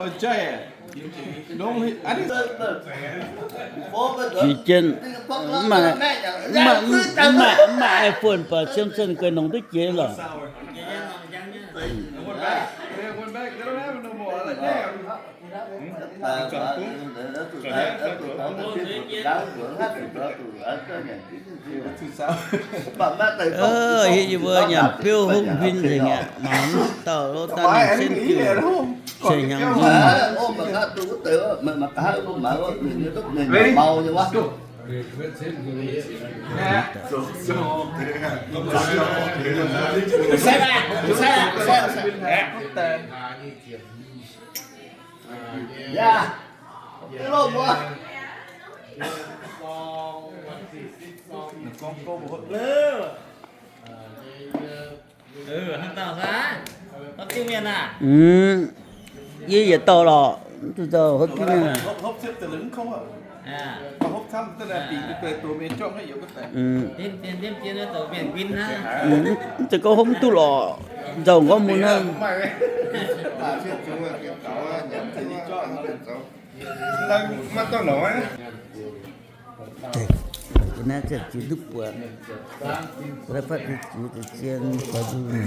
Jiex jienv, mv maaih, mv maaih, mv maaih iPhone baac Samsung guei nongx duqv jiex lorqc. Hiuv yie mbuo nyanc biouv hungh huin nzengc aqv, mangc mv dauh lo daaih ninh senv diuh cien hnyangx nzunc. Mv, yie yietc dauh lorqc, mv zuqc dauh hopv jienv mienh. Mv zeiz gorngv hopv mv duqv lorqc, nzauh nqorngv mun hnangv. Naaiv ziouc jiex duqv buatc, fatv jiez jiex zien faix nzunc.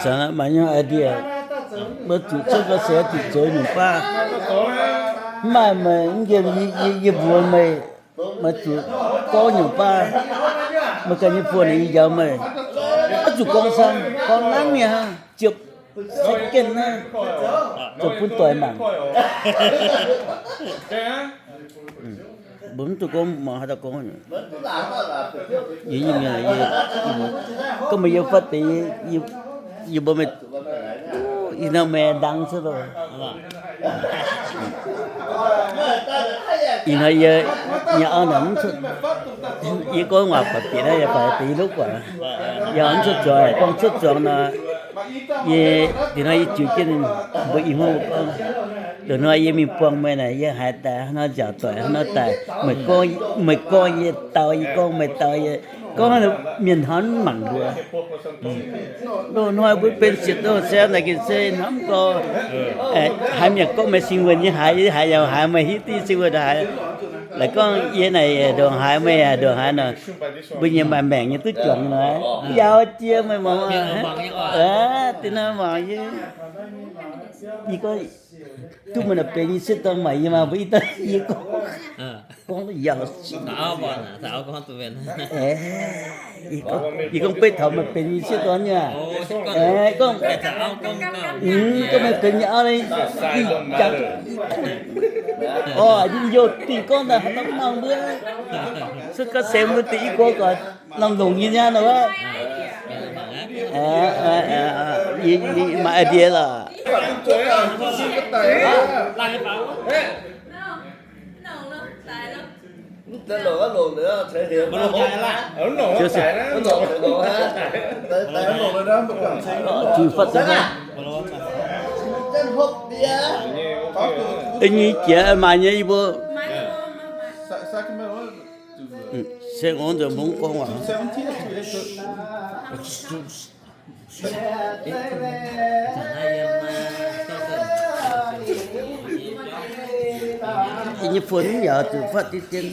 Zanc naaiv maaih nyungc idea, mbuo zuqc cuotv ga'sie zuqc zoux nyungc baav. Mv maaih meih mv nqemh yie, yie mbuox meih, meih zuqc gorngv nyungc baav, meih ganh nyei buoz naaic yie njaaux meih. Maiv zuqc gorngv camv, gorngv nangv nyei hnangv, ziepc second naaiv, zoux bun doic mangc. Mbuo mv duqv gorngv mangc haaix dauh gorngv. Yie nyei mienh, gorngv meih yie fatv deix, yie mbuo meih, ih hnoi meih ndaang cuotv loh. Ih hnoi yie nyei auv naaic mv cuotv, yie gorngv waac baac bieqc naaiv yaac baac deix yie lov guac. Yie mv cuotv zuangx, gorngv cuotv zuangx nor, yie, ih hnoi yie ziux jienv mbuo i hmuangv gorngv, dongh hnoi yie mingh buangh meih naaic, yie haiz daaih hnangv nor nziaauc doic hnangv nor daaih, meih gorngv, meih gorngv yie dau, yie gorngv meih dau, yie gorngv mienh hnamv mv mangc mbuo. Loz-hnoi mbuo benx siec doz se naaic gengh se hnamv gorngv, haiz mienh gorngv meih sing wuonh nyei haiz, haiz yaac haiz meih hiuv duqv sing wuonh haiz. Laaix gorngv yie naaic ndongc haaix meih yaac ndongc haaix nor, mbuo nyei maaih maengc nyei duqv juangc nor, yaac jiex meih mangc. Deix naaiv mangc yie, yie gorngv duqv meih naaic benx nyei sieqv dorn maaic yie maah, mbuo i dauh yie gorngv, gorngv yaac, yie gorngv beiv taux meih benx nyei sieqv dorn nyei aqv. Gorngv, gorngv meih benx nyei auv, orv, youh dingh gorngv daaih haaix norm mangc mbuo, se ga'sie mbuo deix i gorx gorx, norm longc nyei nyaanh nor. Yie, yie maaih idea lorqc. Jiu fatv deix, nyei jiex maaih nyei yie mbuo. Se ong nzengc mbuo gorngv waac. Yie nyei phone mv yaac zuqc fatv deix dien.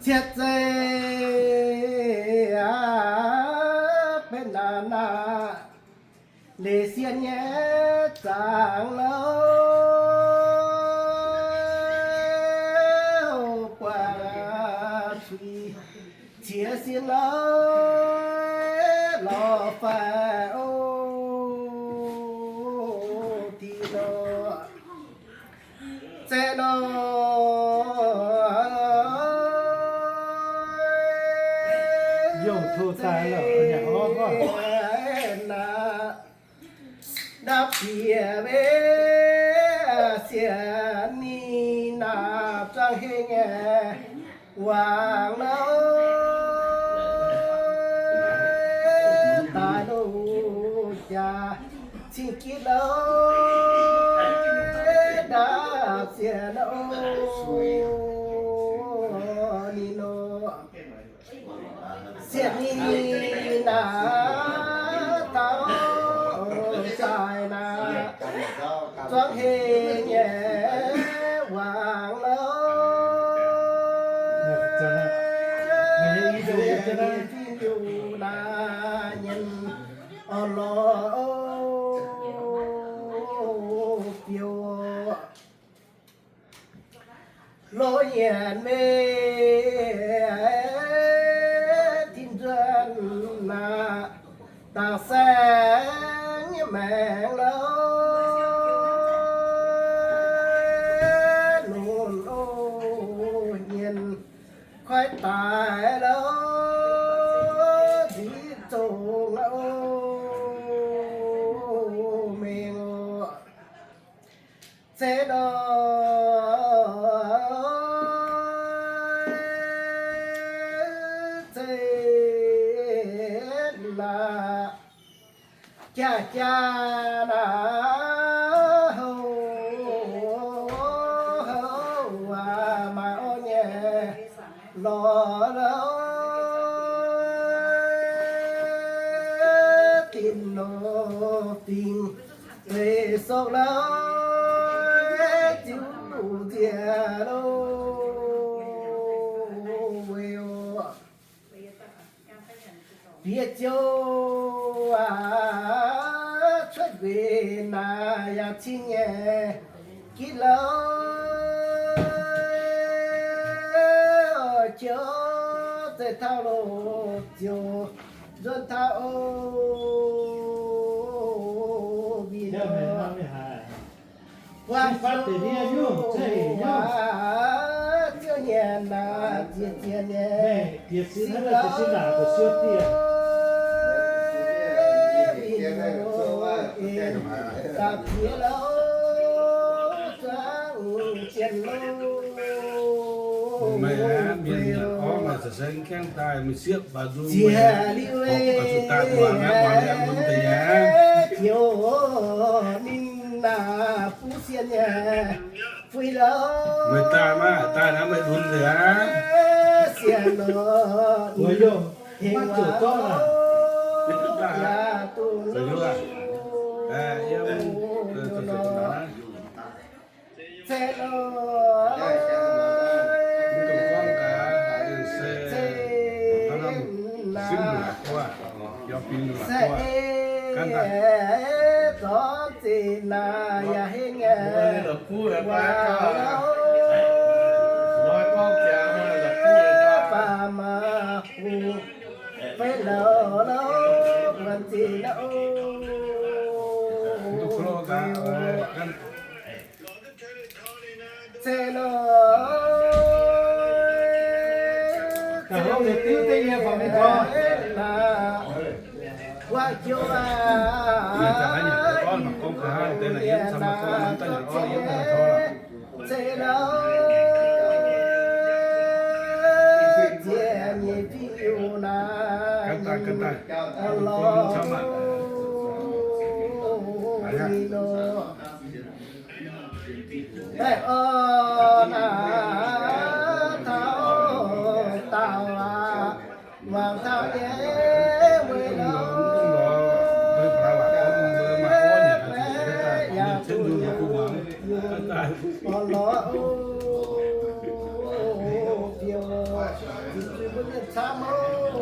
Cietv zeiz aqv, benx naaic naaic, leiz sienh nyei zaangc louh, buatc cuiv ciex sin louh, lorz faix o, dih nor. Zaeqv nor, yungh tov daaih lorqc, naaic ndapv bieqc mbe, sienx ninh naaic zuangx heng nyei wangc louh, daaih loz jaax cing gitv louh, ndapv sienx o, ninh nor. Sienx ninh naaic taux daaih naaic, zuangx heng nyei wangc louh, fingx yungh naaic nyiemc orn lorz biouv. Loz nyienx mbe tin nzuonx naaic, dangc saeng nyei maengx louh, lunx o, nyienx koiv daaih louh, nziv zongh o, mengh o. Zeiz nor, zeiz naaic, jaax jaax naaic, houv houv waac maaih orn nyei lorz louh, dinh nor dingc deix sorqv louh, ziux nziex louh, weic o. Bieqc ziouc aac, cuotv nquinx naaic yaac cing nyei gitv louh, ziouc zeiz taux loh ziouc nzuonx taux o, mbic nor. Ziouv nyanc naaic ziex ziex nyei, dapv ziex louh, zuangx jien louh. Meih aeqv, mienh nyanc orv meih za'gengh kengh daaih, meih sieqv baac nzung meih, ziouc daaih muangx aqv, muangx liuz mun deix aqv. Ziouc ninh naaic buv sienh nyei fuix louh. Meih daaih maah, daaih naaiv meih lunx nzengc aqv. Sienh nor, hengx waac yaac duqv zorqv zinh naaic yaac hengx waac louh, baac maaih huv fei louh louh, wuonx zinh louh.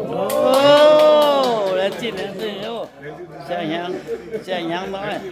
Oc, laengz zingh, laengz zingh oc. Siang hnyangx, siang hnyangx maiv.